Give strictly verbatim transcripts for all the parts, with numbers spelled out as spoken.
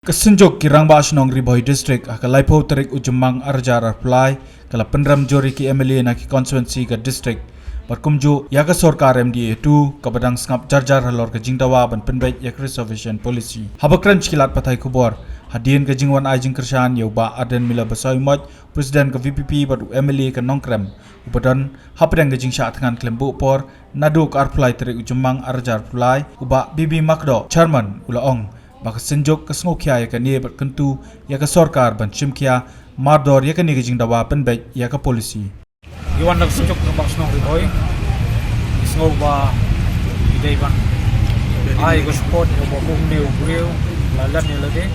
Ka Synjuk ki Rangbah Shnong Ri Bhoi District ha ka laiphew tarik u Jymmang arhajar arphew lai ka la pynrem jur ïa ki M L A na ki constituency ka district bad kumjuh ïa ka sorkar M D A two kaba dang sngap jarjar halor ka jingdawa ban pynbeit ïa ka reservation policy. Haba kren sha ki lad pathai khubor hadien ka jingwan ai jingkyrshan ïa u Bah Ardent Miller Basaiawmoit, President ka V P P bad u M L A ka Nongkrem uba don hapdeng ka jingshah thngan khlem buh por naduh ka arphew lai tarik u Jymmang arhajar arphew lai, u Bah B B Makdoh, Chairman, u la ong ba ka Synjuk ka sngewkhia ïa kane bad kyntu ïa ka sorkar ban shimkhia mardor ïa kane ka jingdawa pynbeit ïa ka policy. Ngi wan na ka Synjuk Rangbah Shnong Ri Bhoi, ngi sngew ba ngi dei ban ai ka support ïa uba kumne u briew la leh ïa lade.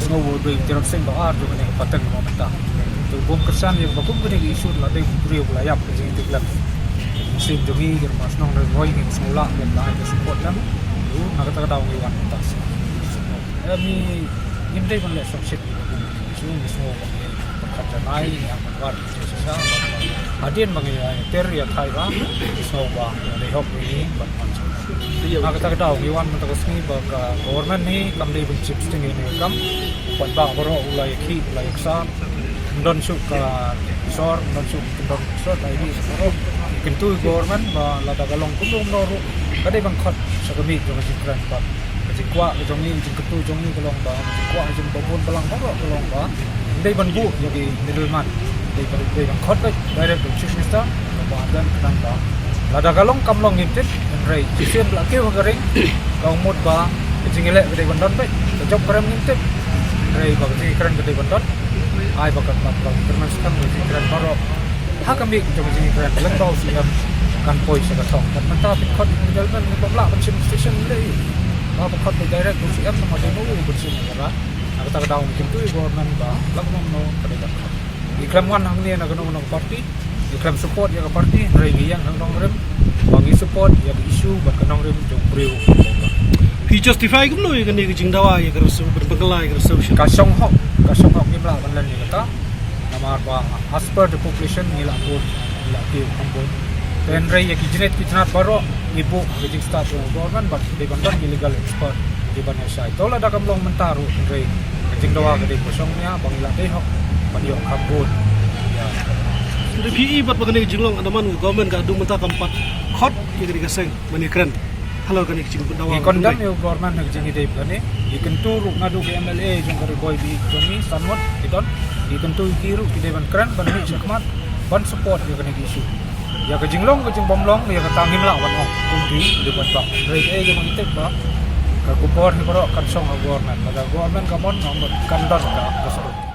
Sngew ba u dei u Tirot Sing ba ar jong kane ka pateng ba mynta. Te bym kyrshan ïa ba kum kane ka issue la dei u briew la ïap ka jingïaid lem. Mynsiem jong ngi ki Rangbah Shnong Ri Bhoi ngi sngew lah ban ai ka support lem. Te na kata ka daw ngi wan mynta. Em, ngi, ngim dei ban leh sngewsih. Ngi sngew ba ngi pyrkhat janai, ngi ïa ban wad, ngi shisha, hadien ba ngi ïa ter ïa thai ba, ngi sngew ba ngi dei hok ngi ban wan. Na kata ka daw ngi wan mynta ka sngi ba ka government hi kam dei ban shim sting ïa kane ka kam. Pat ba baroh u la ïa khih, u la ïa ksar. Ym don shuh ka sor, ym don shuh ka kyndon sor, la ïa khih baroh. Kyntu government ba lada ka long kumno kumno ruh ka dei ban khot sha ka miej jong ka jingkren bad ka jingkwah ka jong ngi, jingkyntu jong ngi ka long ba ka jingkwah ka jong babun balang baroh ka long ba ym dei ban buh ïa ki middleman, dei ban, dei ban khot beit direct u Chief Minister, ba dan ka dang ba lada ka long kam long ngim tip, hynrei shisien ba la kiew ha ka ring ka mut ba ka jingïaleh ka dei ban don beit, ka jop ka rem ngim tip, hynrei ba ka jingkren ka dei ban don. Ai ba kan, ba kan kyrmen skhem ka jingkren baroh ha ka miej jong ka jingkren lem ba u C M kan poi sha ka thong. Bad mynta pynkhot ïa u middleman, ngi bym lah ban shim station lei. Ba pynkhot beit direct u C M, namar dei ma u ban shim ïa ka rai. Na kata ka daw ngi kyntu ïa u government ba lak mano ka dei ban khot. Ngi khlem wan hangne na kano kano ka party, ngi khlem support ïa ka party, hynrei ngi ïeng ha ka nongrim ba ngi support ïa ka issue bad ka nongrim jong u briew. Phi justify kumno ïa kane ka jingdawa ïa ka reserve-, ban pynkylla ïa ka reservation? Ka shong hok, ka shong hok, ngim lah ban len ïa kata. Namar ba as per the population ngi la bun, ngi la kiew kham bun. Te hynrei ïa ki jingit ki jingit baroh ngi buh ha ka jingstad jong u government bad dei ban don ki legal expert dei ban ïa shai. To lada kam long mynta ruh hynrei ka jingdawa ka dei ba shong nia ba ngi la dei hok ban ïoh kham bun. Ïa. Hynrei phi i bad ba kane ka jinglong, ynda man ka government ka dang mynta kam pat khot ïa kane ka seng ban ïakren halor kane ka jingdawa. Ngi condemn ïa u government ha ka jingïadei bad kane. Ngi kyntu ruh naduh ki M L A jong ka Ri Bhoi District jong ngi, san ngut ki don. Ngi kyntu ïa ki ruh ki dei ban kren ban mih shakhmat ban support ïa kane ka issue. Ïa ka jinglong ka jingbymlong ïa kata ngim lah ban ong. Kumta dei ban bang. Hynrei kaei kaba ngi tip ba ka khubor hi baroh kan shong ha government. Lada government ka mon, kan don ka, ka solution.